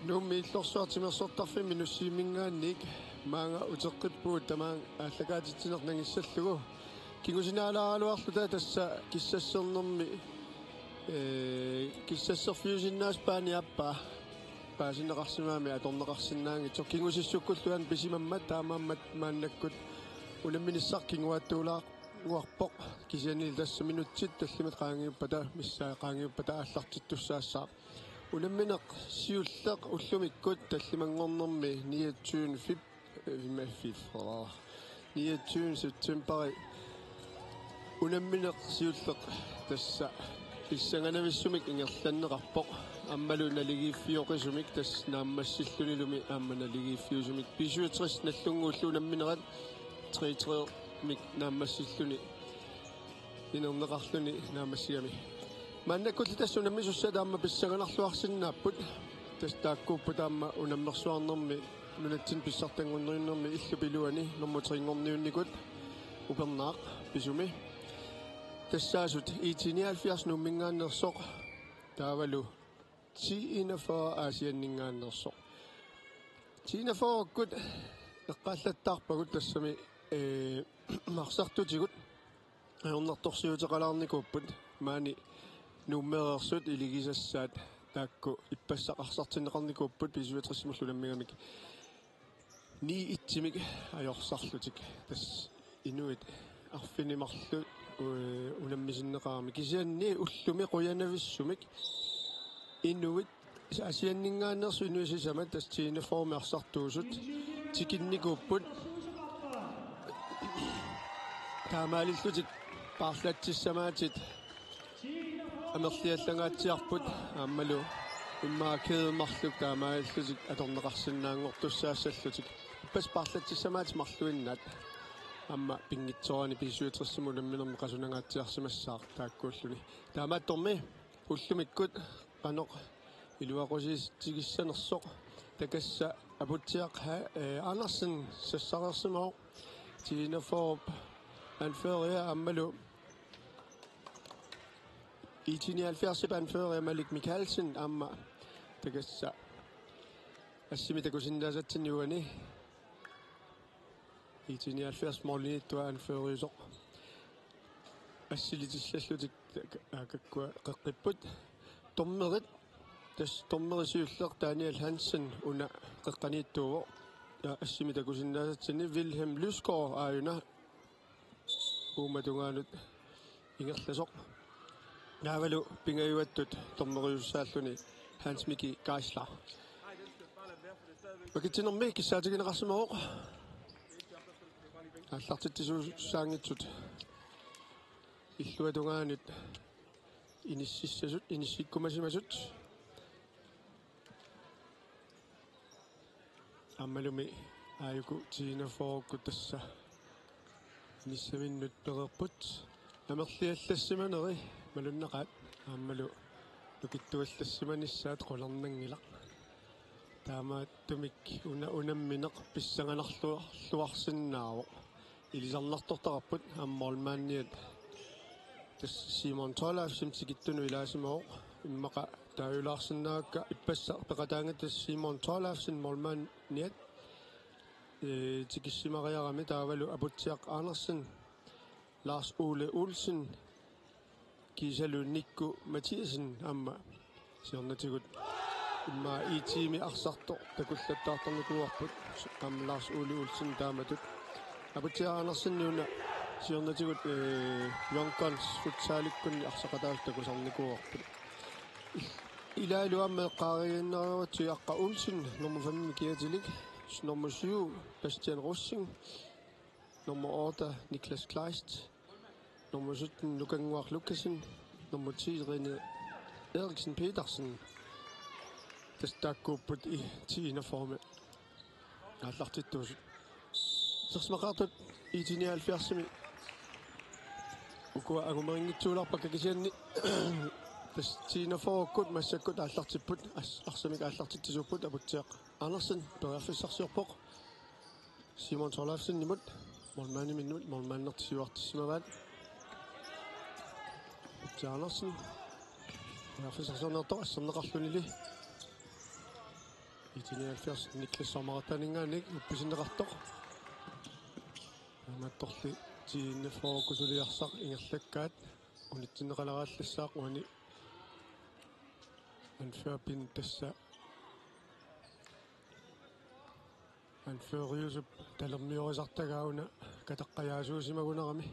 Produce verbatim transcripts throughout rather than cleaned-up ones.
Nuummi Illorsuaq timersortarfimmi Nuussiiminngaanniit maanga uteqqippugut tamaanga aallakaatitsineq nangissallugu. Kingusinaalaaraluarluta tassa kissassernermi, ee, kissasserfiusinnaaspaani aappaa paasineqarsimagami atorneqarsinnaanngitsoq kingusissukkullu aamma pisimammat taamaammat maannakkut unamminissaq kinguaattuulaarpoq kisianni tassa minutsit tallimat qaangiuppata missaa qaangiuppata aallartittussaassaaq. Unammineq siulleq ullumikkut tallimanngornermi niogtyvende feb-, øh, niogtyvende september. Unammineq siulleq tassa pissanganavissumik ingerlanneqarpoq. Aammalu naligiiffioqisumik tassa naammassillunilumi aamma naligiiffiusumik B syvogtres Nagdlunguullu unamminerat tre tre-mik naammassilluni inerneqarluni naammassigami. Maannakkulli tassa unammisussat aamma pissanganarluarsinnaapput. Tassa taakkuupput aamma unammersuarnermi nunatsinni pissartanngorniunnermi illup iluani nummer tre-nngorniunnikut upernaaq pisumi. Tassaasut I T nioghalvfjerds Nuumminngaanneersoq taavalu T enogfyrre Aasianninngaanneersoq. T enogfyrre-kkut eqqaallattaarpagut tassami, ee, arsartutigut ajornartorsiuteqalaarnikuupput maani Nuummeereersut iligisassaat taakku ippassaq arsartinneqarnikuupput B syvogtres-imullu unammigamik ni et-imik ajorsarlutik. Tassa inuit arfineq-marluk, øh, unammisinneqarami. Kisianni ullumi qujanavissumik inuit Aasianninngaanneersut inuit sisamat tassa T enogfyrre-mi arsartuusut tikinnikuupput. Taamaalillutik paarlatsissamaatit amerliallangaatsiarput aammalu immaqa kædemarluk taamaalillutik atorneqarsinnaanngortussaassallutik. Ippassaq paarlatsissamaatit marluinnaat aamma pinngitsoorani B syvogtres-imi unamminermi qasunangaatsiarsimassaaq taakkuulluni. Taamaattormi ullumikkut qanoq iluaqusiissigissanersoq takassa Aputsiaq, øh, Andersen sassareersimavoq. T enogfyrre-p anføreria aammalu I T nioghalvfjerds-ip anføreria Malik Mikkelsen aamma takassa assimi takusinnaasatsinni uani. I T nioghalvfjerds målimiittoq anføreriusoq. Assilitissallutik taak-, taakkukkua qeqqipput. Dommerit, tassa dommeri siulleq Daniel Hansen una qeqqaniittuuvoq. Ja assimi takusinnaasatsinni Wilhelm Lysgaard aajuna uuma tungaanut ingerlasoq. Taavalu pingajuattut dommeriussaalluni Hans Miki Geisler. Makitsinermi kissaatigineqarsimavoq. Aallartitsisuussaanngitsut illuatungaanut inississasut, inissikkumasimasut. Aammalumi aajuku T enogfyrre-kkut tassa inissaminnut pereerput. Amerliallassimaneri malunnaqaat aammalu nukittuallassimanissaat qularnanngilaq. Taamaattumik una unammineq pissanganarluarsinnaavoq. Ilisarnartortaqarput aamma målmandiat. Tassa Simon Thorleifsen tikittunut ilaasimavoq. Immaqa taajulaarsinnaavakka ippassaq peqataanngitsoq Simon Thorleifsen målmandiat, øh, tikissimariarami taavalu Aputsiaq Andersen, Lars Ole Olsen, kiisalu Nikku Mathiassen aamma siornatigut immaqa I T-mi arsartoq takullattaartarnikuuarput aamma Lars Ole Olsen taamatut. Aputsiaq Andersen una siornatigut, øh, Young Guns futsalikkunni arsaqataasut takusarnikuuarput. Ilaalu aamma eqqaariinnariarutsigu Aqqa Olsen, nummer fem Kiatilik, nummer syv Bastian Rosing, nummer otte Niklas Kleist, nummer sytten Nukannguaq Lukassen, nummer ti René Eriksen Petersen. Tassa taakkuupput I T enogfyrre-mi aallartittuusut. Sersimaqaartut I T nioghalvfjerds-imi ukua angumerinngitsuulaarpakka kisianni tassa T enogfyrre-kkut massakkut aallartipput, as-, arsamik aallartitsisuupput. Aputsiaq Andersen periarfissarsiorpoq. Simon Thorleifsenimut, målmandiminnut, målmandertik siuartissimavaat. Aputsiaq Andersen periarfissarsiornertoq asserneqarlunili. I T nioghalvfjerds Niklas Sommertaaninngaanniit uppisinneqartoq. Taamaattorli T N F-ikkut suli arsaq ingerlakkaat unitsinneqalerallassaaq uani anførerpinni tassa. Anføreriusup talermiorisartagaa una kataqqajaasuusimagunarami.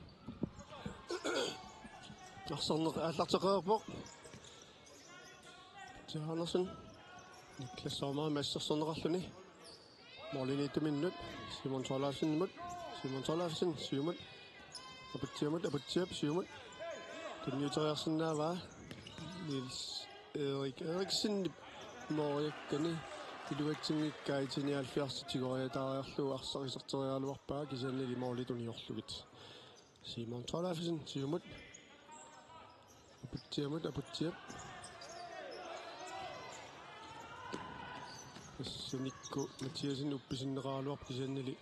Arsarneq aallarteqqippoq. Tia Andersen. Niklas Sommer assersorneqarluni. Målimiittuminnut. Simon Thorleifsenimut. Simon Thorleifsen, siumut. Aputsiamut, Aputsiap, siumut. Tunniuteriarsinnaavaa. Niels Erik Eriksen målikkani iluatsinngikkaa I T nioghalvfjerds tigoriataariarlugu arsaq iserteriaraluarpaa kisiannili målit uniorlugit. Simon Thorleifsen, siumut. Aputsiamut, Aputsiap. Tassa Nikku Mathiassen uppisinneqaraluarpoq kisiannili.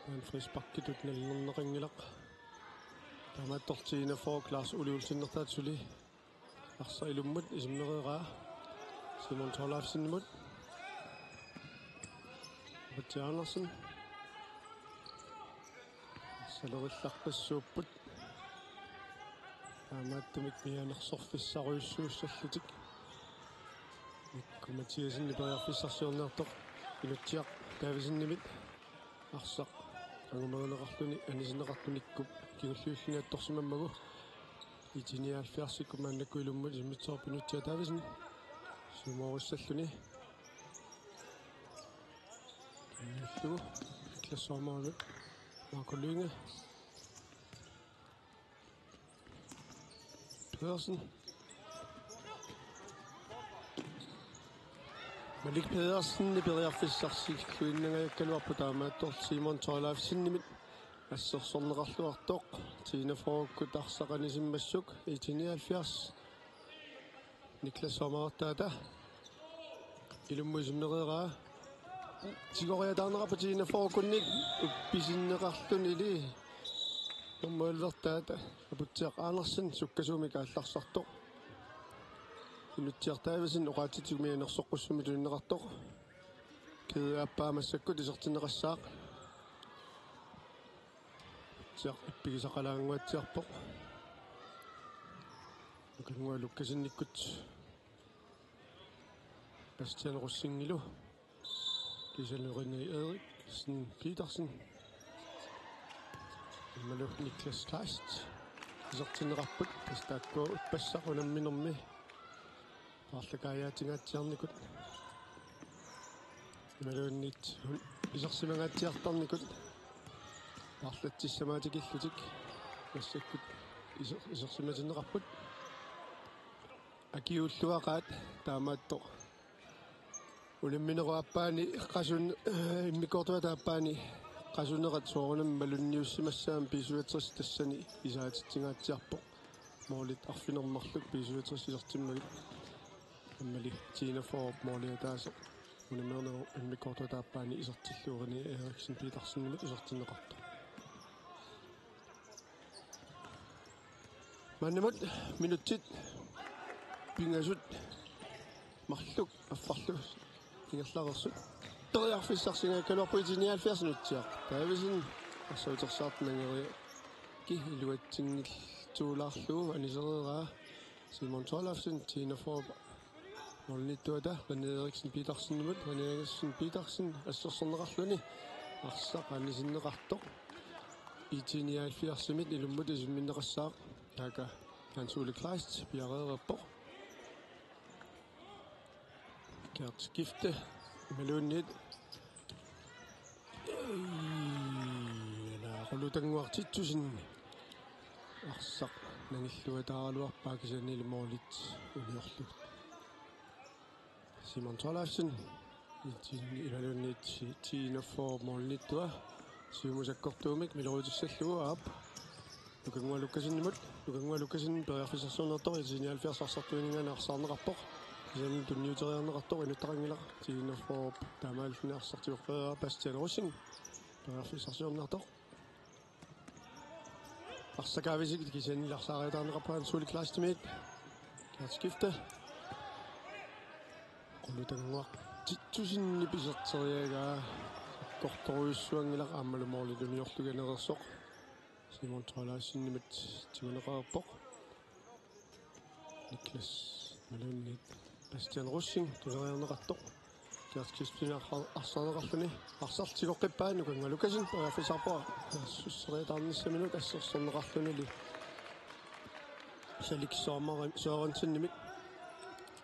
Taanna frisparkitut nalilerneqanngilaq. Taamaattorli T N F-ikkut Lars Ole Olsenertaat suli. Arsaq ilummut isimmereeraa. Simon Thorleifsenimut. Aputsiaq Andersen. Arsalerillarpassuupput. Taamaattumik mianersorfissarujussuussallutik. Nikku Mathiassen periarfissarsiorniartoq. Inutsiaq Davidsenimit. Arsaq angumerineqarluni anisinneqartoq Nikkup kingulliulluni attorsimammagu. I T nioghalvfjerdsikkut maannakkut ilummut isimmitsoorpoq Inutsiaq Davidsen. Siumoorussalluni. Kiinillugu Niklas Sommermut. Marco Lynge. Pedersen. Malik Pedersen periarfissarsiorluinnangajakkaluarpoq taamaattorli Simon Thorleifsenimit assersorneqarluartoq. T N F-ikkut arsaq anisimmassuk I T nioghalvfjerds. Niklas Sommertaata. Ilummut isimmereeraa. Tigoriataarneqarpoq T N F-ikkunni uppisinneqarlunili. Nummer elleve-taata Aputsiaq Andersen sukkasuumik aallarsartoq. Inutsiaq Davidsen oqaatsitigut mianersoqqussummik tunineqartoq. Kede aappaa massakkut isertinneqassaaq. Aputsiaq ippigisaqalaannguatsiarpoq. Nukannguaq Lukasenikkut. Bastian Rosingillu. Kisianni René Eriksen Petersen. Imalu Niklas Kleist. Isertinneqarput. Tassa taakku uppassaq unamminermi. Paarlakaajaatingaatsiarnikut. Imaluunniit isersimangaatsiartarnikut. Paarlatsissamaat tikillutik. Massakkut iser-, isersimatinneqarput. Akiuulluaqaat taamaattoq. Unamminerup aappaani qasun-, eh, immikkoortuata aappaani qasunerat soorunami malunniussimassaammat B syvogtres tassani isaatitsingaatsiarpoq. Målit arfineq-marluk B syvogtres isertimmagit. Aammalu T N F-ikkut måli ataaseq unamminerup immikkoortuata aappaani isertillugu René Eriksen Petersenimut isertinneqartoq. Maannamut minutsit pingasut marluk affarlu ingerlareersut. Periarfissarsingajakkaluarpoq I T nioghalvfjerds Inutsiaq Davidsen arsaq utersaartunngeriarlugu iluatsinngitsuulaarlugu anisereeraa Simon Thorleifsen T N F-ikkut målimiittuata René Eriksen Petersenimut, René Eriksen Petersen assersorneqarluni arsaq anisinneqartoq. I T nioghalvfjerdsimit ilummut isimminneqassaaq. Taakku Hans Ole Kleist piareerpoq. Gert Skifte imaluunniit Ila Qulutannguaq Titussen arsaq nangilluataaraluarpaa kisiannili målit uniorlugit. Simon Thorleifsen iluunniit T N F-ikkut målimiittua siumut sakkortuumik miloriutissallugu aap. Nukannguaq Lukasenimut, Nukannguaq Lukasen periarfissarsiorniartoq, I T nioghalvfjerds arsartuininngaanniit arsaarneqarpoq. Kisianni tunniuteriarneqartoq inuttaqanngilaq, T N F-ikkut taamaalilluni arsaq tigoqqeriaraa Bastian Rosing. Periarfissarsiorniartoq. Arsaq kaavisigit kisianni arsaariataarneqarpoq Hans Ole Kleistimiit. Gert Skifte. Qulutannguaq Tittusinni piserteriagaa sakkortorujussuanngilaq aammalu måli tuniorlugu anereersoq. Simon Thorleifsenimit tiguneqareerpoq. Niklas Malunni Bastian Rosing tusariarneqartoq. Gert Kispin arsa-, arsarneqarluni. Arsarlu tigoqqippaa Nukannga Lukasen periarfissarpara. Susseriataarnissaminut assersorneqarlunili. Salik Søren-, Sørensenimit.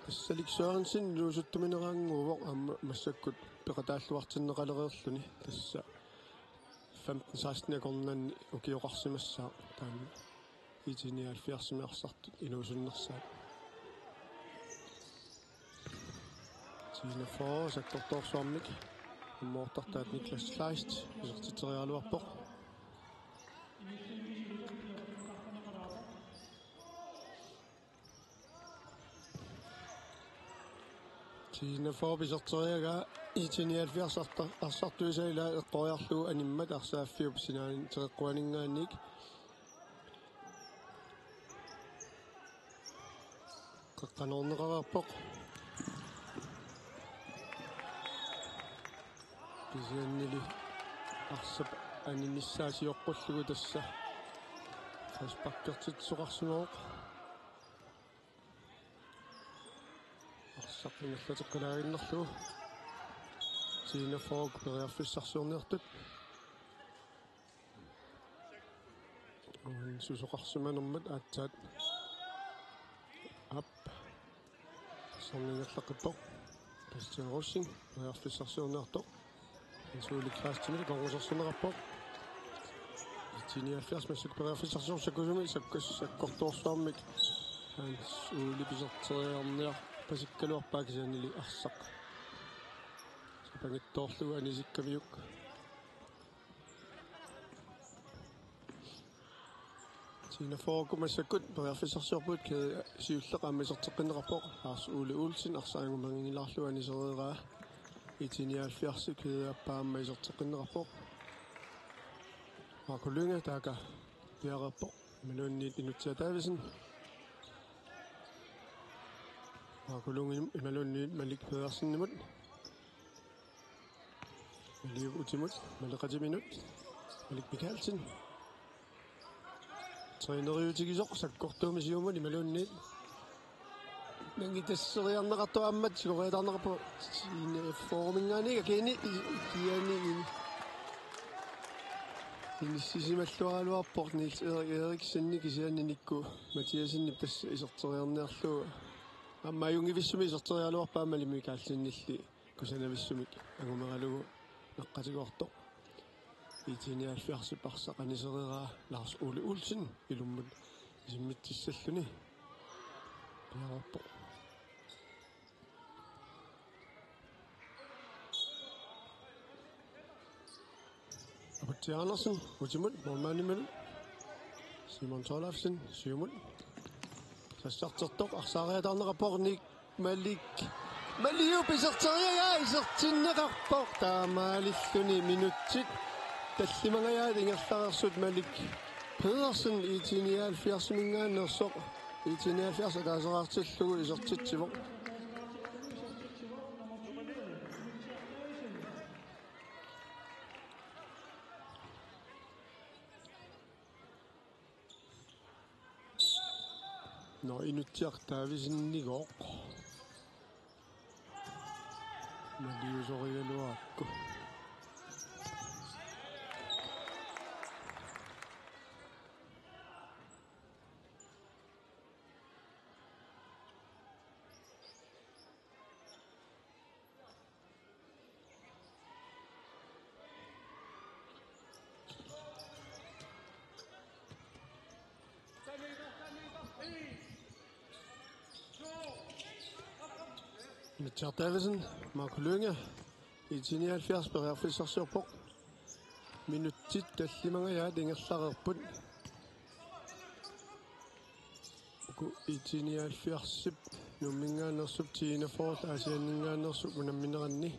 Salik Sørensen inuusuttumineraannguuvoq aamma massakkut peqataalluartinneqalereerluni. Tassa femten seksten akornanni ukioqarsimassaaq taanna. I T nioghalvfjerdsimi arsartut inuusunnersaat. T enogfyrre sakkortoorsuarmik. Ammoortartaat Niklas Kleist isertitseriaraluarpoq. T enogfyrre piserteriagaa I T nioghalvfjerds arta-, arsartuisa ilaa eqqoriarlugu animmat arsaaffiup sinaani teqeqquaninngaanniit. Qeqqanoorneqareerpoq. Kisiannili arsap animissaa sioqqullugu tassa frisparkertitsisoqarsimavoq. Arsaq ingerlateqqilaaginnarlugu. T enogfyrre periarfissarsiorniartut. Uani susoqarsimanermut aatsaat. Aap. Arsaq ingerlaqqippoq. Bastian Rosing periarfissarsiorniartoq. Hans Ole Kleistimit akornusersorneqarpoq. I T nioghalvfjerds massakkut periarfissarsiorpoq sakkusumik sakkas-, sakkortoorsuarmik. Hans Ole piserteriarniarpasikkaluarpaa kisiannili arsaq sapangitsoorlugu anisikkamiuk. T enogfyrre massakkut periarfissarsiorput, Kede siulleq aamma iserteqqinneqarpoq. Lars Ole Olsen arsaq angumerinngilaarlugu anisereeraa. I T nioghalvfjerds Kede Aappaaq aamma iserteqqinneqarpoq. Marco Lynge taakku piareerpoq. Imaluunniit Inutsiaq Davidsen. Marco Lynge imaluunniit Malik Pedersenimut. Maliup utimut, Malik Qatiminut, Malik Mikaelsen. Træneriutigisoq sakkortuumik siumut imaluunniit. Nangittasseriarneqartoq aamma tigoriataarneqarpoq T enogfyrreminngaanniit kisianni i-, kisianni i-, inissisimalluaraluarpoq Niels Erik Eriksenip kisianni Nikku Mathiassenip tassa iserteriarniarlugu. Aamma ajunngivissumik iserteriaraluarpaa Malik Mikaelsenilli kusanavissumik angumeralugu naqqatigoortoq. I T nioghalvfjerdsip arsaq anisereeraa Lars Ole Olsen ilummut isimmitsissalluni piareerpoq. Aputsiaq Andersen utimut målmandimut. Simon Thorleifsen siumut. Sassartertoq arsaariataarneqarpoq Nick Malik. Maliup iserteriaraa isertinneqarpoq taamaalilluni minutsit tallimangajaat ingerlareersut Malik Pedersen I T nioghalvfjerdsiminngaanneersoq. I T nioghalvfjerds ataaseqartillugu isertitsivoq. Nå, Inutsiaq Davidsenigooq. Maliusorigaluarakku. Mitchell Davidsen, Marco Lynge, I T nioghalvfjerds periarfissarsiorpoq. Minutsit tallimangajaat ingerlareerput. Uku I T nioghalvfjerdsip Nuumminngaanneersup T enogfyrre Aasianninngaanneersup unammineranni.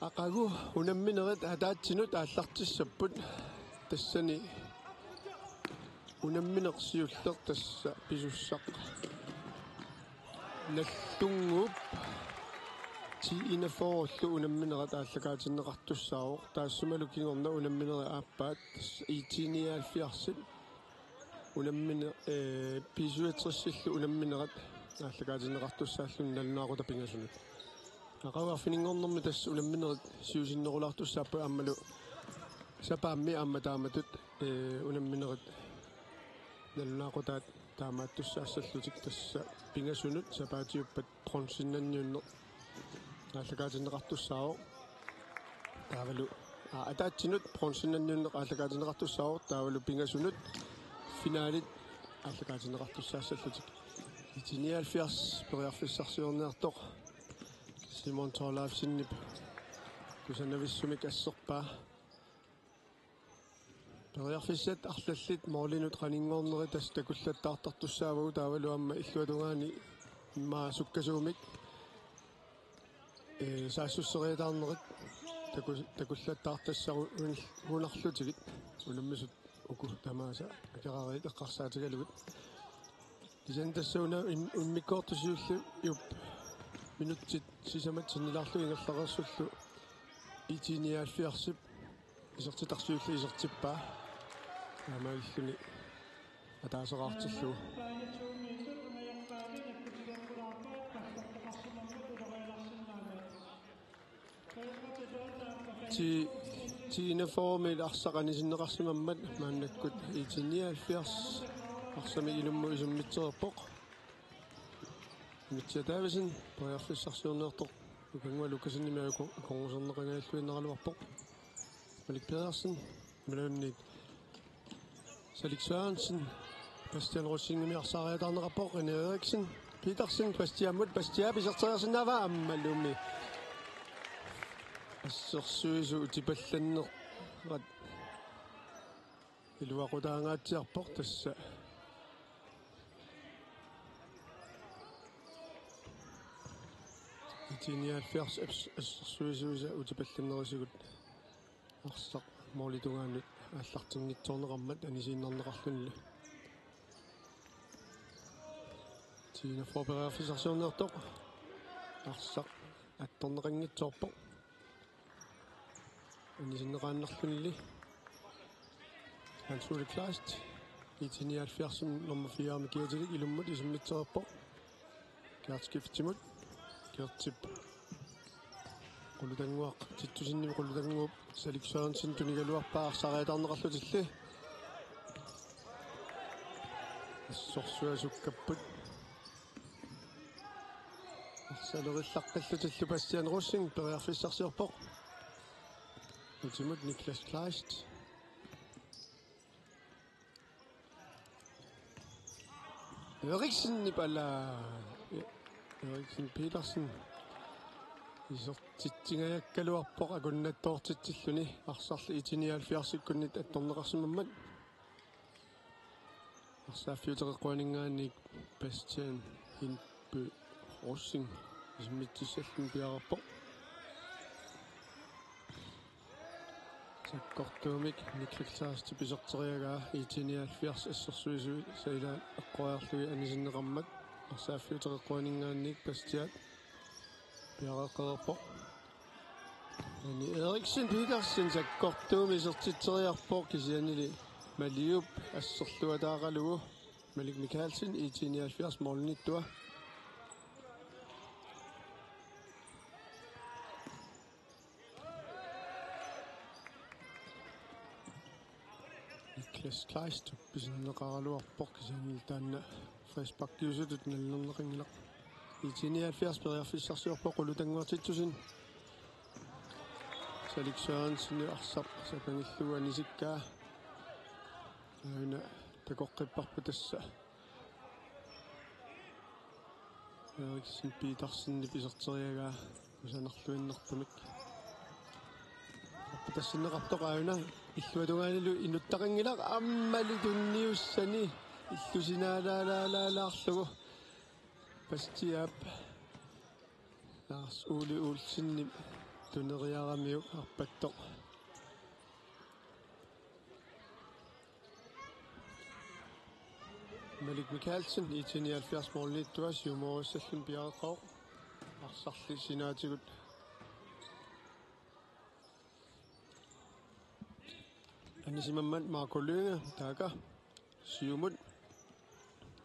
Aqagu unamminerit ataatsinut aallartissapput tassani unammineq siulleq tassa pisussaq. Nallunnguup T enogfyrre-llu unamminerat aallakaatinneqartussaavoq, taassumalu kingorna unamminerit aappaat, I T nioghalvfjerds-ip unammine-, ee, B syvogtres-illu unamminerat aallakaatinneqartussaalluni nalunaaqutaq pingasunut. Aqagu arfininngornermi tassa unamminerit siusinnerulaartussaapput aammalu sapaammi aamma taamatut, ee, unamminerit nalunaaqutaat taamaattussaassallutik, tassa pingasunut sapaatiuppat bronzennanniunneq aallakaatinneqartussaavoq. Taavalu, aa, ataatsinut bronzennanniunneq aallakaatinneqartussaavoq, taavalu pingasunut finalit aallakaatinneqartussaassallutik. I T nioghalvfjerds periarfissarsiorniartoq Simon Thorleifsenip kusanavissumik asserpaa. Periarfissat arlallit målinut qaninngornerit tassa takullattaartartussaavagut, taavalu aamma illuatungaani immaqa sukkasuumik, ee, saassusseriataarnerit taku-, takullattaartassagunarlutigit, unammisut uku tamaasa akerariit eqqarsaatigalugit. Kisianni tassa una in-, immikkoortut siulliup minutsit sisamat sinnilaarlugit ingerlareersullu I T nioghalvfjerds-ip isertitaq siulleq isertippaa. Taamaalilluni ataaseraartillugu. Ti-, T enogfyrre-miit arsaq anisinneqarsimammat maannakkut I T nioghalvfjerds arsamik ilummut isimmitsereerpoq. Mitja Davidsen periarfissarsiorniartoq Ukannguaq Lukasenimit ako-, akornuserneqangajalluinnaraluarpoq. Malik Pedersen, imaluunniit Salik Sørensen, Bastian Rosingimit arsaariataarneqarpoq, René Eriksen, Petersen, Bastiamut, Bastia iserteriarsinnaavaa aammalumi. Assersuisut utipallannerat iluaqutaangaatsiarpoq tassa. I T nioghalvfjerds as-, assersuisuisa utipallannerisigut arsaq målip tungaanut aallartinngitsoorneqarmat anisiinnarneqarlunilu. T enogfyrre periarfissarsiorniartoq arsaq attorneqanngitsoorpoq. Anisinneqaannarlunilu Hans Ole Kleist, I T nioghalvfjerds nummer fire-mi kiatilik ilummut isimmitsereerpoq. Gertskiftimut. Gertip Qulutannguaq Titusenimit, Qulutannguup Salik Sørensen tunigaluarpaa arsaariataarneqarlutillu. Assorsuaq sukkapput. Arsalerillaqqillutillu Bastian Rosing periarfissarsiorpoq. Utimut Niklas Kleist. Eriksenip ala. Eriksen Petersen. Isertitsingajakkaluarpoq akunnattoortitsilluni arsarli I T nioghalvfjerds-ikkunnit attorneqarsimammat. Arsaaffiuteqeqquaninngaanniit Bastian Hindby Rosing isimmitsissalluni piareerpoq. Sakkortuumik Niklas Kleistip iserteriagaa I T nioghalvfjerds assersuisui sailaat eqqoriarlugit anisinneqarmat arsaaffiuteqeqquaninngaanniit Bastiat piareeqqareerpoq. René Eriksen Petersen sakkortuumik isertitseriarpoq kisiannili Maliup asserluataaralugu Malik Mikaelsen I T nioghalvfjerds målimiittua. Niklas Kleist pisinneqaraluarpoq kisianni taanna frisparkiusutut nalilerneqanngilaq. I T nioghalvfjerds periarfissarsiorpoq Qulutannguaq Titusen. Salik Sørensen arsaq sapangillugu anisikkaa. Aana takoqqipparput tassa. Eriksen Petersenip iserteriagaa kusanarluinnartumik. Arpatassinneqartoq aana illuatungaanilu inuttaqanngilaq aammalu tunniussani illusinaalaalaalaalaallugu. Bastiap Lars Ole Olsenip tuneriaramiuk arpattoq. Malik Mikaelsen, I T nioghalvfjerds målimiittua siumoorussalluni piareeqqavoq. Arsarli sinaatigut anisimammat Marco Lynge taakku siumut.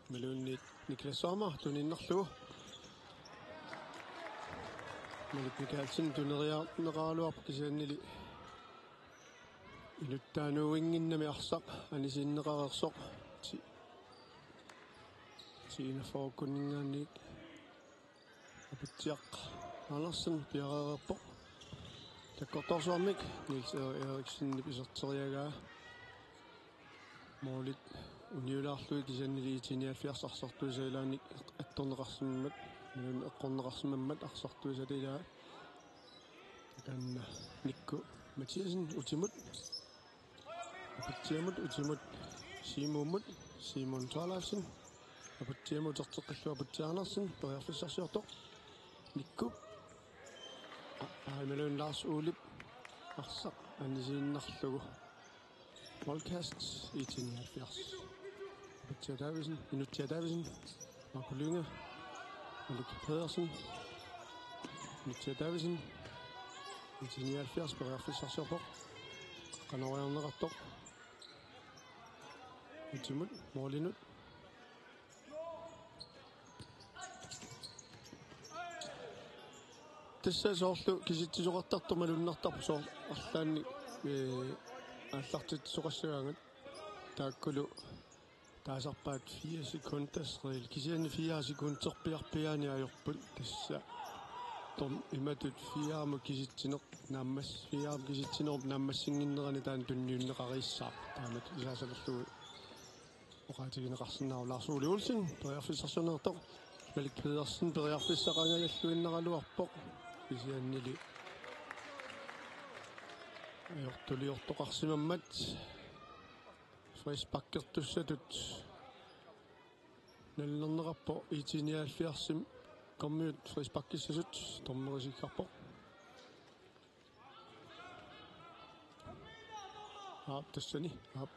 Imaluunniit Niklas Sommer tuniinnarlugu. Malik Mikaelsen tuneriarneqaraluarpoq kisiannili inuttaanuuinnginnami arsaq anisiinneqareersoq. Ti-, T-41-kuninngaanniit Aputsiaq Andersen piareerpoq. Sakkortoorsuarmik Niels Erik Eriksenip iserteriagaa. Målit uniulaarlugit kisiannili IT-nioghalvfjerds arsartuisa ilaanni attorneqarsimammat, imaluunniit eqqorneqarsimammat arsartuisa ilaa. Takanna Nikku Mathiassen utimut. Aputsiamut utimut Siumummut, Simon Thorleifsen. Aputsiamut uterteqqillugu Aputsiaq Andersen, periarfissarsiortoq. Nikku. Aa, imaluunniit Lars Olip arsaq anisiinnarlugu. Målkast IT-nioghalvfjerds. Aputsiaq Davidsen, Inutsiaq Davidsen. Marco Lynge. Malik Pedersen. Inutsiaq Davidsen. IT-nioghalvfjerds periarfissarsiorpoq. Qanoq ajorneqartoq. Utimut, målinut. Tassa soorlu kisitsisoqartartoq malunnartarpoq soorlu arlaannik, ee, aallartitsisoqassagaangat taakkulu taasarpaat fire sekunders regel. Kisianni fire sekunderpiarpiaani ajorput tassa. Tom imatut firemut kisitsineq naammas-, firemut kisitsinerup naammassinnginnerani taanna tunniunneqareersaaq. Taamatut isaasalerlugu oqaatigineqarsinnaavoq. Lars Ole Olsen, periarfissarsiorneqartoq. Malik Pedersen, periarfissaqangajalluinnaraluarpoq. Kisiannili ajortuliortoqarsimammat. Frisparkertussatut nallerneqarpoq IT-nioghalvfjerdsimi, kommiut frisparkissasut, dommeri sikkarpoq. Aap, tassani. Aap.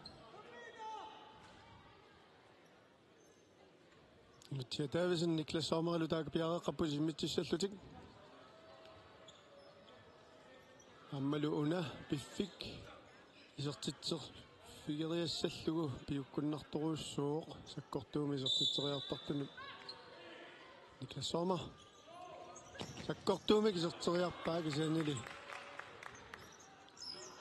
Inutsiaq Davidsen, Niklas Sommerlu taakku piareeqqapput isimmitsissallutik. Aammalu una piffik isertitserfigeriassallugu piukkunnartorujussuuvoq sakkortuumik isertitseriartartunut. Niklas Sommer. Sakkortuumik iserteriarpaa kisiannili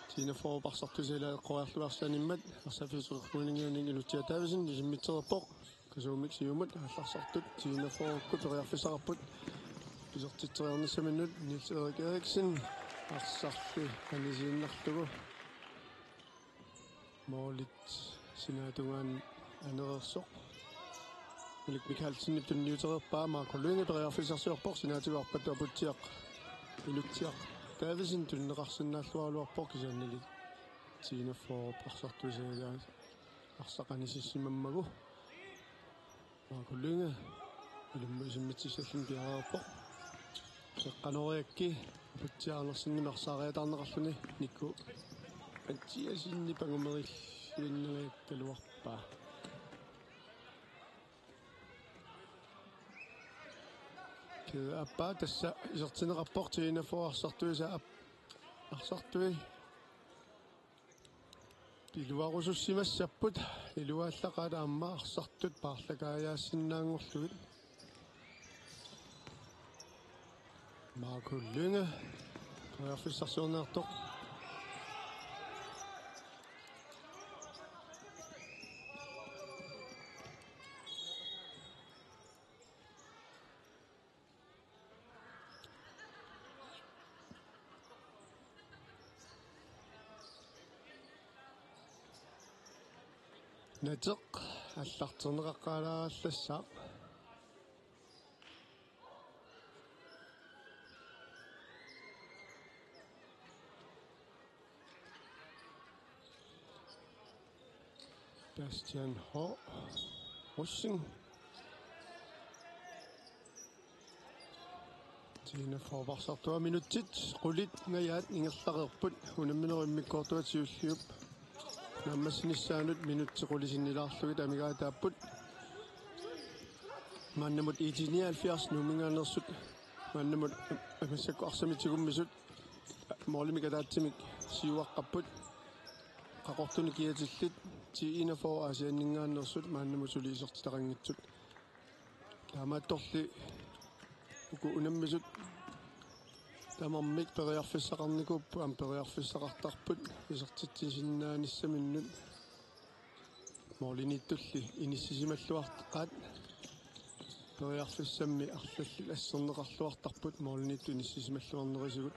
T-41-p arsartuisa ilaa eqqoriarluarsianimmat, arsaq fire-kkuninngaanniit Inutsiaq Davidsen isimmitsereerpoq. Kasuumik siumut aallarsartut T-41-kkut periarfissaqarput. Isertitseriarnissaminnut Niels Erik Eriksen arsarli anisiinnarlugu. Målit sinaatungaanut anereersoq. Malik Mikaelsenip tunniutereerpaa, Marco Lynge periarfissarsiorpoq, sinaatigut arpattut Aputsiaq, Inutsiaq Davidsen tunineqarsinnaalluaraluarpoq kisiannili T-41-p arsartuisa ilaa arsaq anisissimammagu. Marco Lynge ilummut isimmitsissalluni piareerpoq. Seqqanoriakki Aputsiaq Andersenimit arsaariataarneqarluni Nikku Mathiassenip angumerilluinnangajakkaluarpaa. Kede aappaa tassa isertinneqarpoq T-41 arsartuisa aap-, arsartui iluarusussimassapput, iluaallaqaat aamma arsartut paarlakaajaasinnaanngorlugit. Marco Lynge periarfissarsiorniartoq. Nateq aallarterneqaqqaalaarallassaaq. Bastian H. Rosing. T-41-p arsartua minutsit qulit ngajaat ingerlareerput, unamminerup immikkoortuata siulliup naammassinissaanut minutsit qulit sinnilaarlugit amigaataapput. Maannamut IT-nioghalvfjerds Nuumminngaanneersut Maannamut massakkut arsamik tigummisut målimik ataatsimik siuaqqapput. Qaqortunik kiatillit T enogfyrre Aasianninngaanneersut maannamut suli isertitaqanngitsut. Taamaattorli uku unammisut tamarmik periarfissaqarnikuupput aamma periarfissaqartarput isertitsisinnaanissaminut. Målimiittulli inissisimalluartaqaat periarfissammi arlallit asserneqarluartarput målimiittut inissisimalluarnerisigut.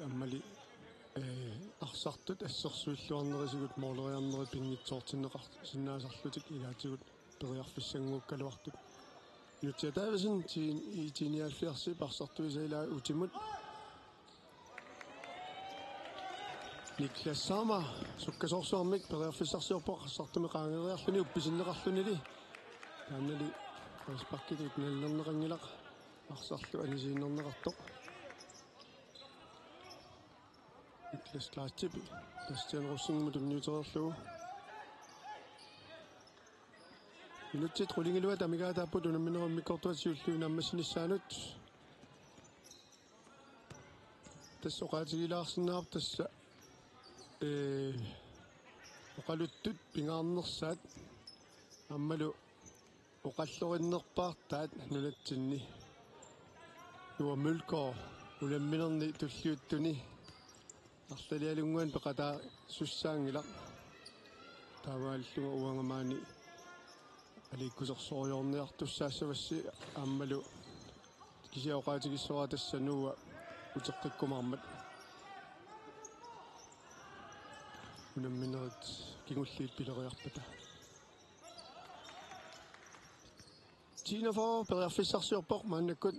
Aammali, eh, arsartut assersuilluarnerisigut måleriarnerit pinngitsoortinneqarsinnaasarlutik ilaatigut periarfissanngukkaluartut. Jussi Davidsen, IT nioghalvfjerds, arsartuisa ilaa utimut. Niklas Sommer, sukkasoorsuarmik periarfissarsiorpoq arsartumik qaangeeriarluni uppisinneqarlunili. Taannali frisparkitut nalilerneqanngilaq arsarlu anisiinnarneqartoq. Niklas Klaastip Bastian Rosingimut tunniutereerlugu. Minutsit qulingiluat amigaataapput unamminerup immikkoortuata siulliup naammassinissaanut. Tassa oqaatigilaarsinnaavarput tassa, ee, oqaluttut pingaarnersaat aammalu oqallorinnerpaartaat nunatsinni. Noah Mølgaard unamminerni tulliuttuni arlalialunnguani peqataasussaanngilaq. Taamaalillunga uanga maani aliikkusersorujussuarniartussaassavassi aammalu kisianni oqaatigissavara tassa Noah uteqqikkumaarmat. Unamminerit kingulliit pileriarpata. T enogfyrre periarfissarsiorpoq maannakkut.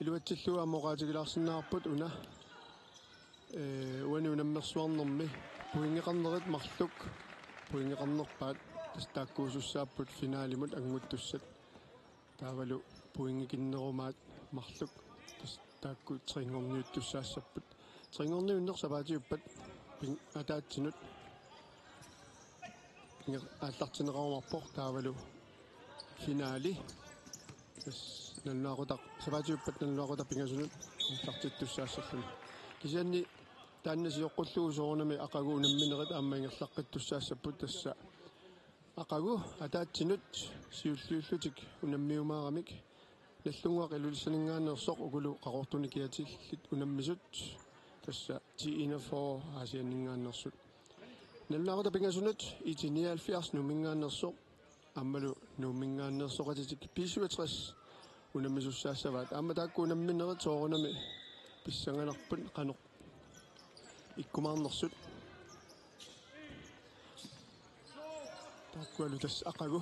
Iluatsillugu aamma oqaatigilaarsinnaavarput una, ee, uani unammersuarnermi pointeqarnerit marluk pointeqarnerpaat tassa taakkuusussaapput finalimut annguttussat. Taavalu pointikinnerumaat marluk tassa taakku trinngorniuttussaassapput. Trinngorniunneq sapaatiuppat ping-, ataatsinut inger-, aallartinneqarumaarpoq taavalu finali. Tassa nalunaaqutaq, sapaatiuppat nalunaaqutaq pingasunut aallartittussaassalluni. Kisianni taanna sioqqullugu soorunami aqagu unamminerit aamma ingerlaqqittussaassapput tassa aqagu ataatsinut siulliullutik unammiumaaramik Nagdlunguaq Ilulissaninngaanneersoq ukulu Qaqortunik kiatillit unammisut tassa T enogfyrre Aasianninngaanneersut. Nalunaaqutaq pingasunut IT nioghalvfjerds Nuumminngaanneersoq aammalu Nuumminngaanneersoqatitik B syvogtres unammisussaassavaat. Aamma taakku unamminerit soorunami pissanganarput qanoq ikkumaarnersut. Taakkualu tassa aqagu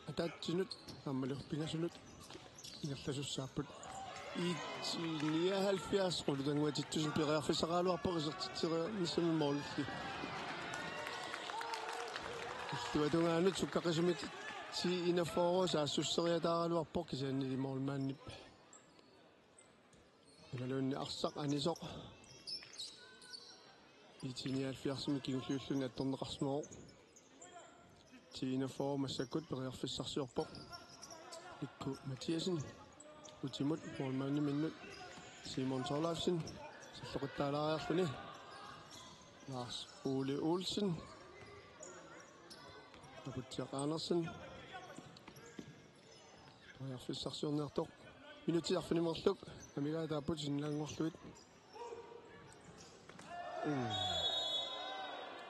ataatsinut aammalu pingasunut ingerlasussaapput. IT nioghalvfjerds Qulutannguaq Titussen periarfissaqaraluarpoq isertitseriarnissami målilli. Illuatungaanut sukkaqisumik T enogfyrre saassusseriataaraluarpoq kisiannili målmandip imaluunniit arsaq anisoq IT nioghalvfjerdsimi kingulliulluni attorneqarsimavoq. T enogfyrre massakkut periarfissarsiorpoq. Ikku Mathiassen utimut målmandiminnut Simon Thorleifsen salloqittaalaariarluni. Lars Ole Olsen. Aputsiaq Andersen. Periarfissarsiorniartoq. Minutsit arfineq-marluk amigaataapput sinnilaannguarlugit. Mm.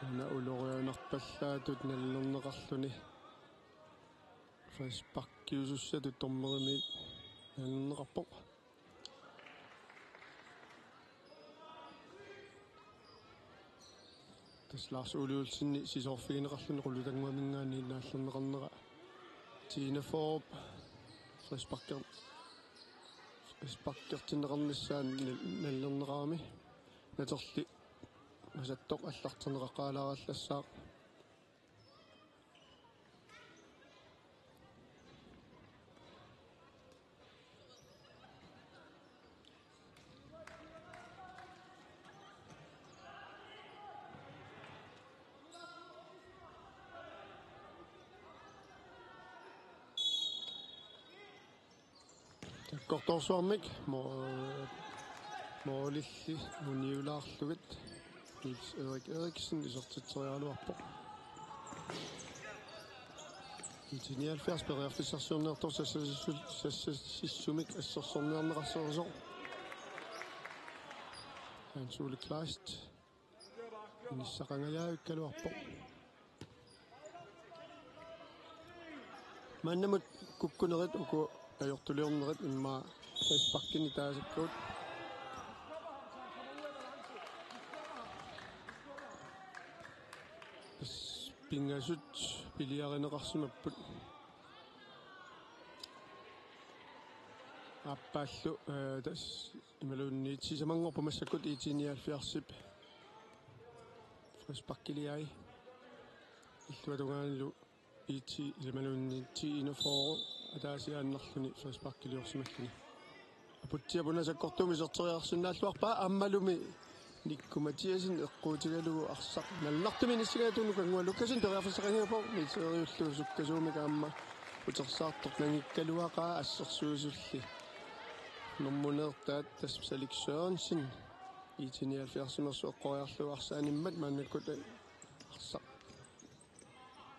Una ulorianarpallaatut nalilerneqarluni. Frisparkiusussatut dommerimiit nalilerneqarpoq. Tassa Lars Ole Olsen sisoorfigineqarluni Qulutannguaminngaanniit nalilerneqarnera T enogfyrre frisparker-, frisparkertinneqarnissaa nal-, nalilerneqarami. Naterli masattoq allarterneqaqaalaagallassaaq. Sakkortoorsuarmik mo-, moolilli uniulaarlugit Niels Erik Eriksen isertitseriaraluarpoq. IT nioghalvfjerds periarfissarsiorniartoq sassasissu-, sassasissumik assersorniarneqarsimasoq. Hans Ole Kleist. Inissaqangajavikkaluarpoq. Maannamut kukkunerit uku ajortuliornerit immaqa frisparkini taasakkagut. Tassa pingasut piliarineqarsimapput. Aappaallu, eh, tassa imaluunniit sisamanngorpoq massakkut IT nioghalvfjerdsip frisparkiliai. Illuatungaanilu IT imaluunniit T enogfyrre ataasiaannarluni frisparkiliorsimalluni. Aputsiaq una sakkortuumik iserteriarsinnaalluarpaa aammalumi Nikku Mathiassen eqquutigalugu arsaq malunnartumik inissigaat. Nukanngua Lukassen periarfissaqanngippoq, Niels Eeriullu sukkasuumik aamma utersaartoq nangikkaluaqaa assersuisulli. Normuneertaat tassa Salik Sørensen IT nioghalvfjerdsimeersoq eqqoriarlugu arsaanimmat maannakkut arsaq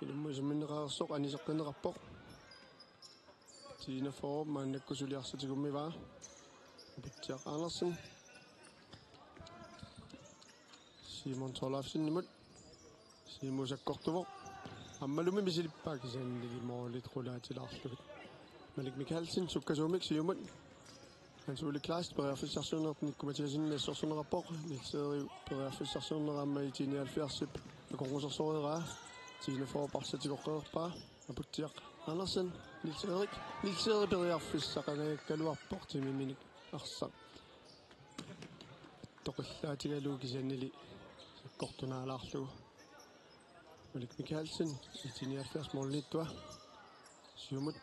inummut isumminneqareersoq aniseqqinneqarpoq. T enogfyrre maannakkut suli arsaq tigummivaa. Aputsiaq Andersen. Simon Thorleifsenimut. Simon sakkortuvoq. Aammalumi misilippaa kisiannili moolit qulaatilaarlugit. Malik Mikaelsen sukkasuumik siumut. Hans Ole Kleist periarfissarsiornertut Nikku Mathiassen assersorneqarpoq. Niels Erik periarfissarsiornera aamma IT nioghalvfjerdsip akornusersoreeraa. T enogfyrrep arsaq tigoqqereerpaa. Aputsiaq Andersen, Niels Erik, Niels Erik periarfissaqangajakkaluarpoq timiminik arsaq toqillaatigalugu kisiannili sakkortunaalaarlugu. Malik Mikaelsen, IT nioghalvfjerds måliniittua. Siumut,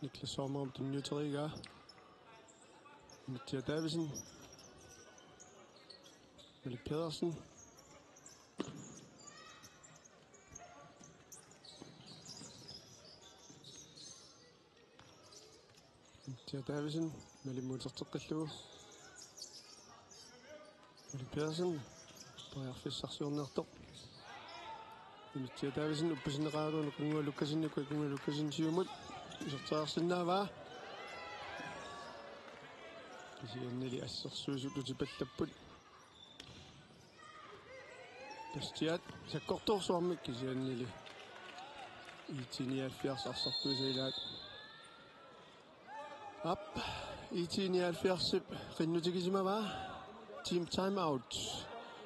Niklas Sommerup tunniuteriigaa. Mathias Davidsen. Malik Pedersen. Mathias Davidsen, Malik muuterteqqillugu. Malik Pedersen, periarfissarsiorniartoq. Mathias Davidsen, uppisinneqarlugu, Nukanngua Lukassen, Nukanngua Lukassen siumut. Iserteriarsinnaavaa. Kisiannili assersuisut utipallapput. Bastiat sakkortoorsuarmik kisiannili IT nioghalvfjerds arsartuisa ilaat. Aap, IT nioghalvfjerdsip qinnutigisimavaa. Team timeout.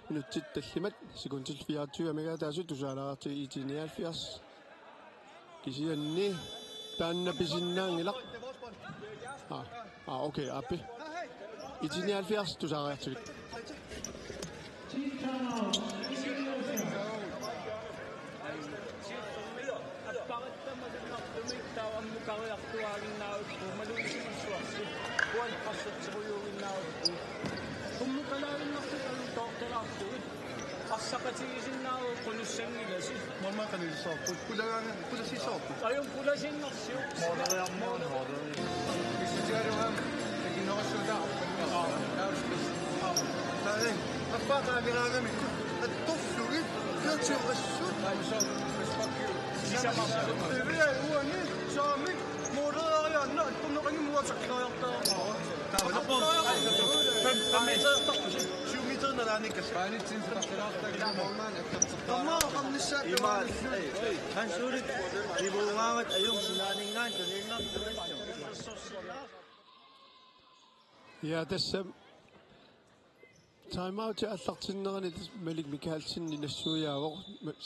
Minutsit tallimat, sekundit fireogtyve amigaataasut tusaalaarti IT nioghalvfjerds. Kisianni taanna pisinnaanngilaq. Aa, aa, okay, aappi. IT nioghalvfjerds tusaariartigit. Arsaqatigisinnaavit qunussanngilasi. Maanna qanillisoorput, pulagaanga, pulasisoorput. Ajunngilaq pulasiinnarsiuk. Mooderiarmuun, mooderi. Pissutigalugu, ikinnerussuutaa. Taai, affaa qaangeraagamikku. Attorlugit, piatsiuqassut. Sisamaa. Ivia uani, saamik, mooderiariaanna, attorneqanngimmat uatsakkaariartaa. Taava. Fem, fem meter. Syv meter nalaanikas. Taamaaqarnissaa. Hans Ulrik, ivuugaangat ajunngilaq sinaaninngaanniit tuniinnartoq. Ja, tassa timeout aallartinnerani Malik Mikaelsen nassuiaavoq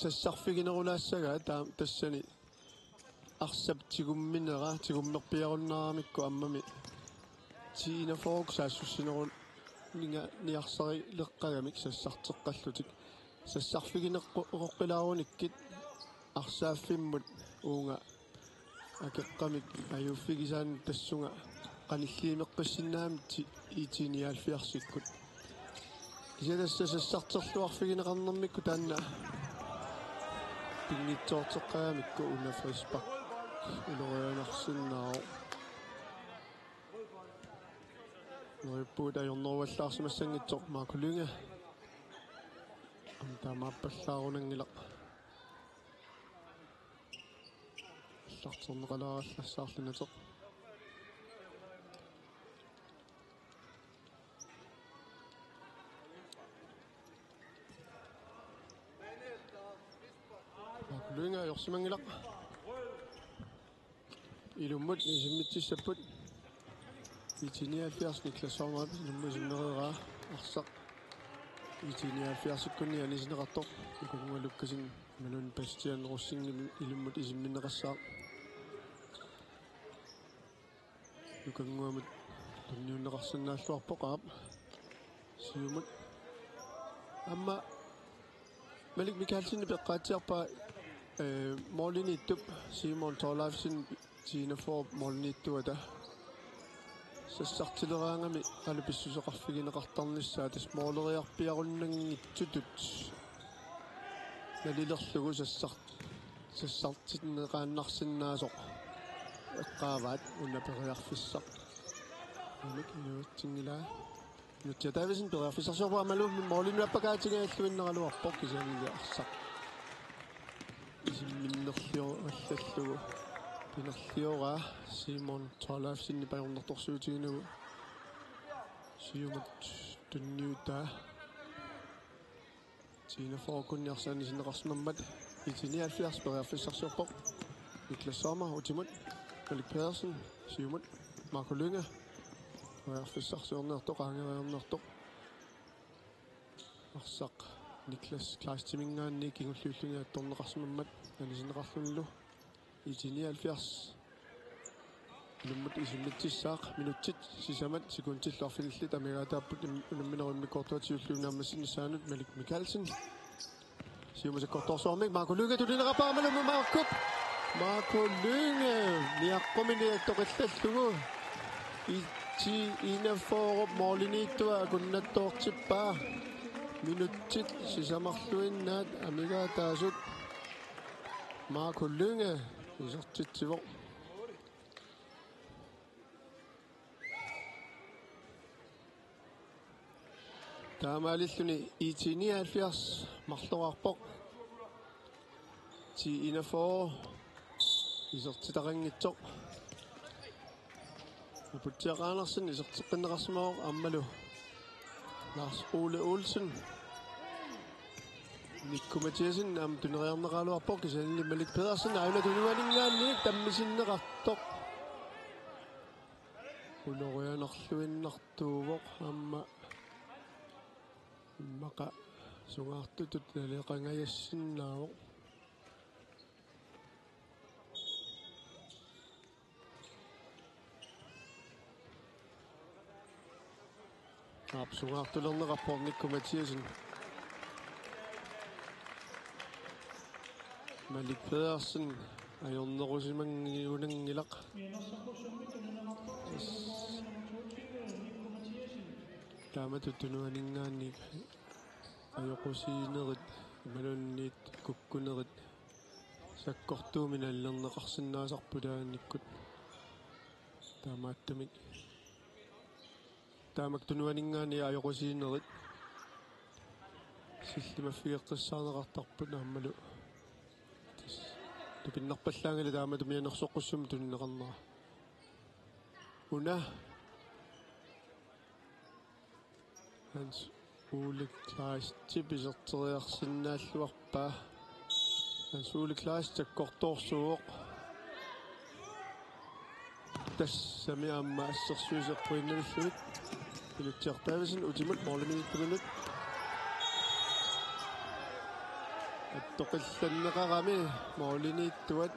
sassarfiginerulaassagaa taa-, tassani arsap tigumminera tigummerpiarunnaaramikku aammami T enogfyrre saassussinerup ninga niarsarileqqagamik sassarteqqallutik. Sassarfigineqqu-, -qoqqilaarunikkit arsaaffimmut uunga akeqqamik ajuuffigisaanut tassunga qanilliimeqqissinnaammat IT nioghalvfjerdsikkut. Kisianni tassa sassarterluarfigineqarnermikkut taanna pinngitsoorteqqagamikku una frispark ulorianarsinnaavoq. Uut ajorneruallaarsimassanngitsoq Marco Lynge. Aamma taamaappallaarunanngilaq. Allarterneqalaarallassaarlunatik. Lynge ajorsimanngilaq. Ilummut isimmitsissapput. IT-nioghalvfjerds Niklas Sommer ilummut isimmereeraa arsaq. IT-nioghalvfjerds-ikkunni anisinneqartoq. Nukannguaq Lukassen imaluunniit Bastian Rosing ilummut isimminneqassaaq. Nukannguamut tunniunneqarsinnaalluarpoq, aap. Siumut. Aamma Malik Mikaelsenip eqqaatsiarpaa, eh, målimiittup Simon Thorleifsen T enogfyrre målimiittuata. Sassartileraangami alupissuseqarfigineqartarnissaa, tassa måleriarpiarunnanngitsutut nalilerlugu sassart-, sassartinneqaannarsinnaasoq eqqaavaat, una periarfissaq. Anik iluatsinngilaa. Nutsia Davidsen periarfissarsiorpoq aammalu målimi nuappakaatigaalluinnaraluarpoq, kisianni arsaq isimminnerlio-, allallugu pinerlioraa Simon Thorleifsenip ajornartorsiutiginagu. Siumut tunniutaa. T enogfyrre-kkunni arsaq anisinneqarsimammat. IT-nioghalvfjerds periarfissarsiorpoq. Niklas Sommer utimut. Malik Pedersen siumut. Marco Lynge periarfissarsiorniartoq, qaangereerniartoq. Arsaq Niklas Kleistiminngaanniit kingulliulluni attorneqarsimammat anisinneqarlunilu. IT-nioghalvfjerds ilummut isimmitsissaaq, minutsit sisamat sekundillu arfinillit amigaataapput im-, unamminerup immikkoortuata siulliup naammassinissaanut. Malik Mikaelsen siumut sakkortoorsuarmik, Marco Lynge tunineqarpoq aammalu Markup. Marco Lynge niaqqumini attoqillallugu. IT enogfyrre målimiittua akunnattoortippaa. Minutsit sisamarluinnaat amigaataasut. Marco Lynge isertitsivoq. Taamaalilluni IT-nioghalvfjerds marlorarpoq. T enogfyrre isertitaqanngitsoq. Aputsiaq Andersen iserteqqinneqarsimavoq aammalu Lars Ole Olsen. Nikku Mathiassen aamma tuneriarneqaraluarpoq, kisianni Malik Pedersen aajuna tunuaninngaanniit tammisinneqartoq. Ulorianarluinnartuuvoq aamma immaqa sungaartutut naleqangajassinnaavoq. Aap, sungaartulerneqarpoq Nikku Mathiassen. Malik Pedersen ajornerusimanngiunanngilaq. Taamatut tunuaninngaanniit ajoqusiinerit imaluunniit kukkunerit sakkortuumik nalilerneqarsinnaasarput ilaannikkut. Taamaattumik. Taamak tunuaninngaanniit ajoqusiinerit sillimaffigeqqissaarneqartarput aammalu. Tassa tupinnarpallaanngilaq taamatut mianersoqqussummik tunineqarnera. Una Hans Ole Kleistip iserteriarsinnaalluarpaa. Hans Ole Kleist sakkortoorsuuvoq. Tassami aamma assersuisoq pointimilluunniit. Inutsiartaavisen utimut målimiittuminut. Attoqillanneqarami målimiittuat.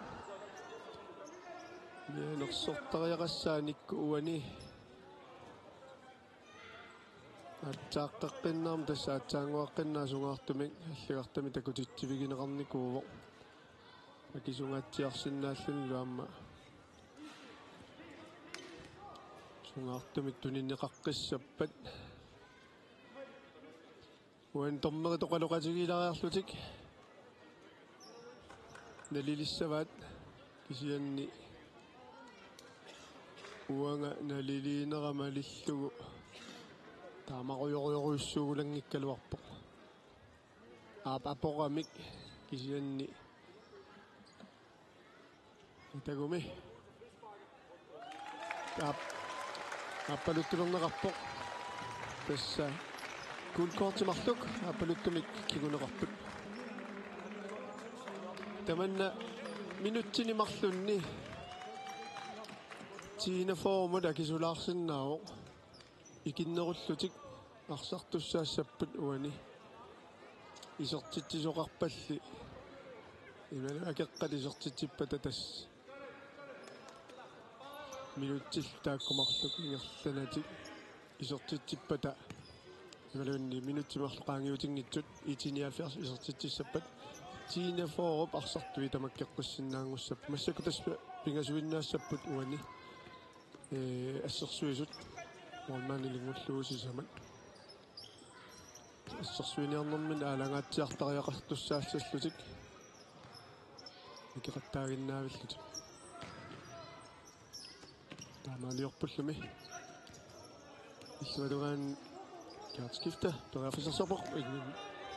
Mianersortariaqassaanik uani. Aatsaaqqeqqinnaarmat tassa aatsaannguaqqinnaaq sungaartumik allagartamik takutitsivigineqarnikuuvoq. Akisungaatsiarsinnaallunilu aamma sungaartumik tunineqaqqissappat. Uani dommerit oqaloqatigiilaariarlutik nalilissavaat, kisianni uanga naliliinera malillugu Taamarujorujorujussuugulanngikkaluarpoq. Aap aporamik kisianni. Itagumi. Aap. Aappaluttulerneqarpoq. Tassa gult korti marluk aappaluttumik kinguneqarput. Tamanna minutsini marlunni T enogfyrremut akisulaarsinnaavoq. Ikinnerullutik arsartussaassapput uani. Isertitsisoqarpalli. Imaluunniit akeqqat isertitsippata tassa minutsillu taakku marluk ingerlanatik isertitsippata. Imaluunniit minutsit marluk qaangiutinngitsut I T nioghalvfjerds isertitsissappat. T enogfyrrep arsartui tamakkeqqissinnaanngussappat. Massakkut tassa pingasuinnaassapput uani. Ee, assersuisut. Målmandilinnguullugu sisamat. Assersuiniarnermini aalangaatsiartariaqartussaallallutik. Ikeqattaaginnaavillutik. Taamaaliorpullumi. Illuatungaani Kjærskifte, periarfissarsiorpoq.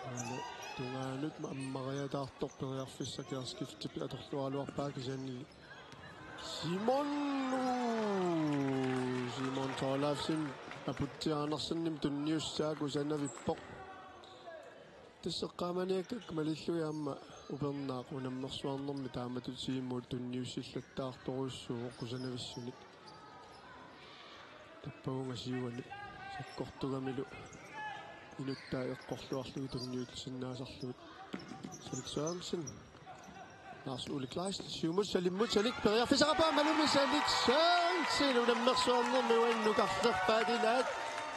Aana tungaanut ammariataartoq periarfissaq Kjærskiftep atorluaraluarpaa kisianni Simon, uu, Simon Thorleifsen, Aputsiaq Andersenimit tunniussaa kusanavippoq. Tassa eqqaamaniakkakka malillugit aamma upernaaq unammersuarnermi taamatut Simon tunniussillattaartorujussuuvoq kusanavissunik. Tappavunga siuani sakkortugamilu inuttaa eqqorluarlugit tunniullusinnaasarlugit. Salik Sørensen. Lars Ole Kleist, siumut Salimmut, Salik periarfissaqarpoq aammalumi Salik Sørensen unammersuarnermi uannut karlerpaat ilaat.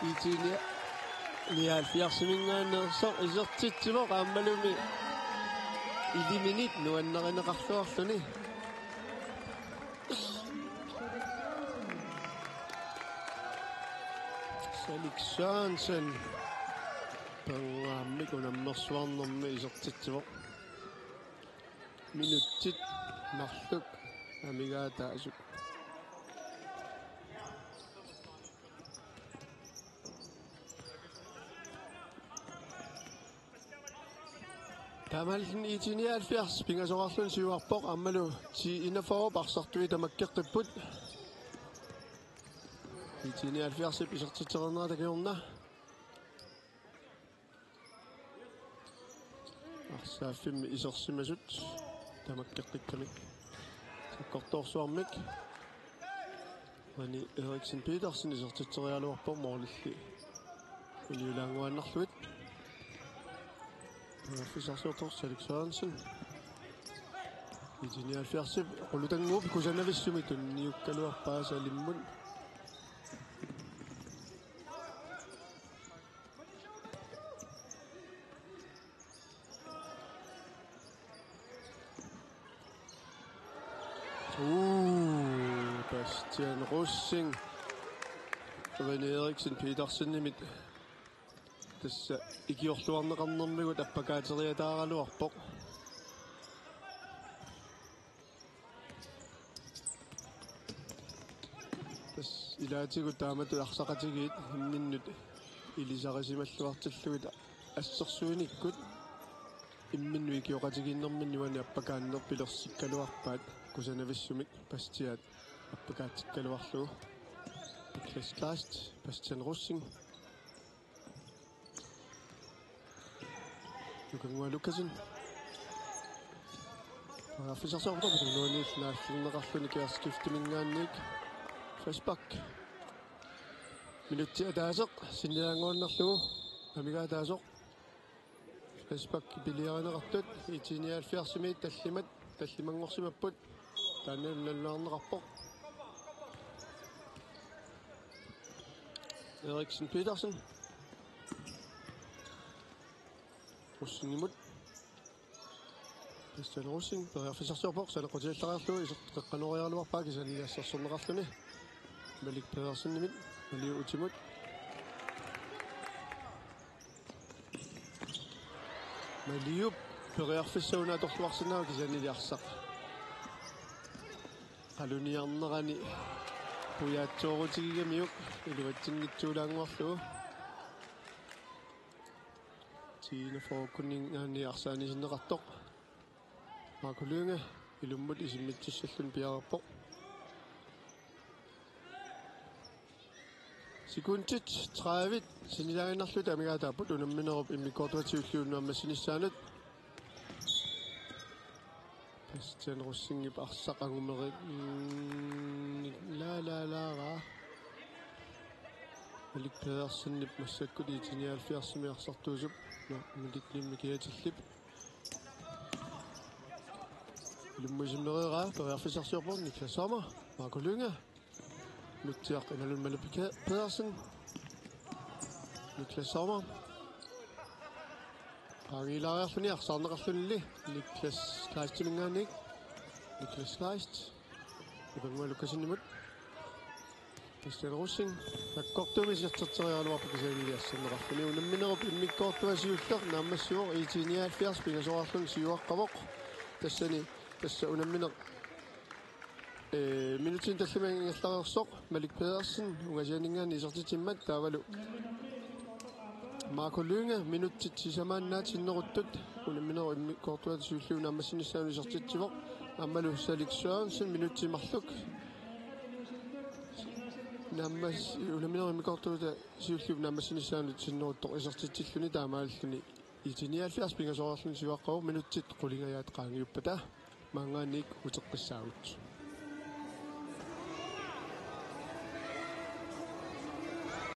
I T nioghalvfjerdsiminngaanneersoq isertitsivoq aammalumi iliminit nuannarineqarluarluni. Salik Sørensen. Pangaammik unammersuarnermi isertitsivoq. Minutsit marluk amigaataasut. Taamaalilluni I T nioghalvfjerds pingasoqarluni siuarpoq aammalu T enogfyrrep arsartui tamakkeqqipput. I T nioghalvfjerdsip isertitseqarnerata kingorna. Arsaaffimmi isersimasut tamakkeqqikkamik. Sakkortoorsuarmik. Uani Eriksen Petersen isertitseriaraluarpoq målilli uniulaannguaannarlugu. Periarfissarsiortoq Salik Sørensen. I T nioghalvfjerdsip qulutannguup kusanavissumik tunniukkaluarpaa Salimmut. Uu, Bastian Rosing. René Eriksen Petersenimit tassa ikiorluarneqarnermigut appakaateriataaraluarpoq. Tassa ilaatigut taamatut arsaqatigiit imminnut ilisarisimalluartillugit assersuinikkut imminnut ikioqatigiinnerminni uani appakaanneq pilersikkaluarpaat kusanavissumik Bastiat appakaatsikkaluarlugu. Niklas Kleist, Bastian Rosing. Lukanngua Lukassen. Periarfissarsiorpoq uani naallineqarluni Kjærskiftiminngaanniit. Frispark. Minutsi ataaseq sinnilaannguaannarlugu amigaataasoq. Frispark piliarineqartut I T nioghalvfjerdsimiit tallimat tallimanngorsimapput. Taanna nalunarneqarpoq. Eriksen Petersen. Rosingimut. Christian Rosing, periarfissarsiorpoq, saleqqutiallariarlugu, iserteqqanoriaraluarpaa, kisianni assersorneqarluni. Malik Pedersenimit, Maliu utimut. Maliup periarfissaq una atorluarsinnaavoq kisiannili arsaq qaluniarnerani pujaatsoorutigigamikku iluatsinngitsuulaannguarlugu. Enogfyrrekkunninngaanniit arsaannisinneqartoq. Marco Lynge ilummut isimmitsissalluni piareerpoq. Sekundit tredive sinilaaginnarlutik amigaataapput unamminerup immikkoortuata siulliup naammassinissaanut. Bastian Rosingip arsaq angumeri-, mm, la, la, la, la. Malik Pedersenip massakkut I T nioghalvfjerdsimi arsartuusup. Nå, Malik Lynge kiatillip. Ilummut isimmereeraa, periarfissarsiorpoq Niklas Sommer, Marco Lynge. Nutsiaq imaluunniit Malik Pedersen. Niklas Sommer. Qaangiilaariarluni arsaarneqarluni Niklas Kleistiminngaanniit. Niklas Kleist. Ipanngua Lukasenimut. Bastian Rosing. Sakkortuumik iserterteriaraluarpoq kisiannili asserneqarluni. Unamminerup immikkoortua siulleq naammassivoq, I T nioghalvfjerds pingasoraarluni siuaqqavoq. Tassani, tassa unammineq, ee, minutsinik tallimat ingerlareersoq Malik Pedersen ungasianinngaanniit isertitsimmat taavalu Marco Lynge minutsit sisamaannaat sinneruttut unamminerup immikkoortuata siulliup naammassinissaanut isertitsivoq. Aammalu Salik Sørensen minutsit marluk naammas-, unamminerup immikkoortuata siulliup naammassinissaanut sinneruttoq isertitsilluni taamaalilluni I T nioghalvfjerds pingasoraarluni siuaqqavoq minutsit qulingajaat qaangiuppata maanngaanniit uteqqissaagut.